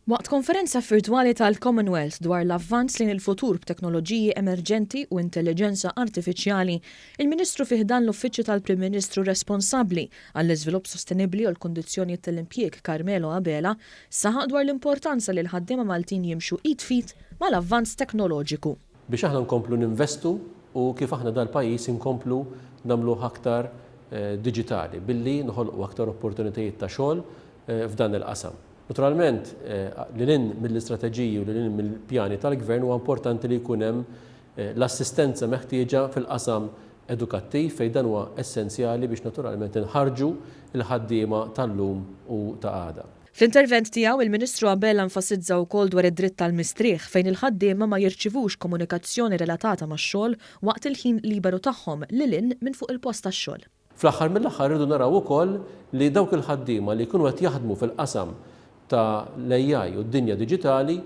Waqt konferenza virtwali tal-Commonwealth dwar l-avvanz lejn il-futur b'teknoloġiji emerġenti u intelliġenza artifiċjali, il-Ministru fi ħdan l-Uffiċċju tal-Prim Ministru responsabbli għall-Iżvilupp Sostenibbli u l-Kundizzjonijiet tal-Impjieg Carmelo Abela saħaq dwar l-importanza li l-ħaddiema Maltin jimxu id f'id mal-avvanz teknoloġiku. Biex aħna nkomplu ninvestu u kif aħna dal-pajjiż inkomplu nagħmluh aktar diġitali billi noħolqu aktar opportunitajiet ta' xogħol f'dan il-qasam. Naturalment, lil hinn mill-istrateġiji u lil hinn mill-pjani tal-Gvern huwa importanti li jkun hemm l-assistenza meħtieġa fil-qasam edukattiv fejn dan huwa essenzjali biex naturalment inħarrġu l-ħaddiema tal-lum u ta' għada. Fl-intervent tiegħu, il-Ministru Abela enfasizza wkoll dwar id-dritt għall-mistrieħ fejn il-ħaddiema ma jirċivux komunikazzjoni relatata max-xogħol waqt il-ħin liberu tagħhom lil hinn minn fuq il-post tax-xogħol. Fl-aħħar mill-aħħar irridu naraw ukoll li dawk il-ħaddiema li jkunu qed jaħdmu fil-qasam ta' l-AI u d-dinja diġitali,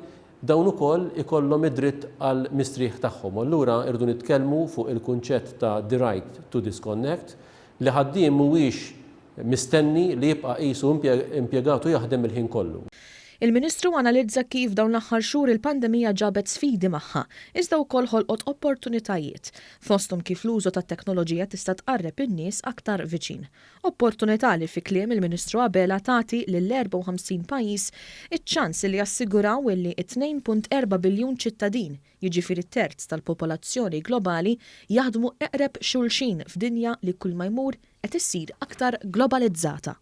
dawn ukoll ikollhom id-dritt għall-mistrieħ tagħhom. U allura rridu nitkellmu fuq il-kunċett ta' the right to disconnect, li ħaddiem mhuwiex mistenni li jibqa' qisu impjegat u jaħdem il-ħin kollu. Il-Ministru analizza kif dawn l-aħħar xhur il-pandemija ġabet sfidi magħha, iżda wkoll ħolqot opportunitajiet, fosthom kif l-użu tat-teknoloġija tista' tqarreb in-nies aktar viċin. Opportunità li fi kliem il-Ministru Abela tagħti lill-54 pajjiż iċ-ċans li jassiguraw illi t-2.4 biljun ċittadin, jiġifieri terz tal-popolazzjoni globali, jaħdmu eqreb xulxin f'dinja li kulma jmur qed issir aktar globalizzata.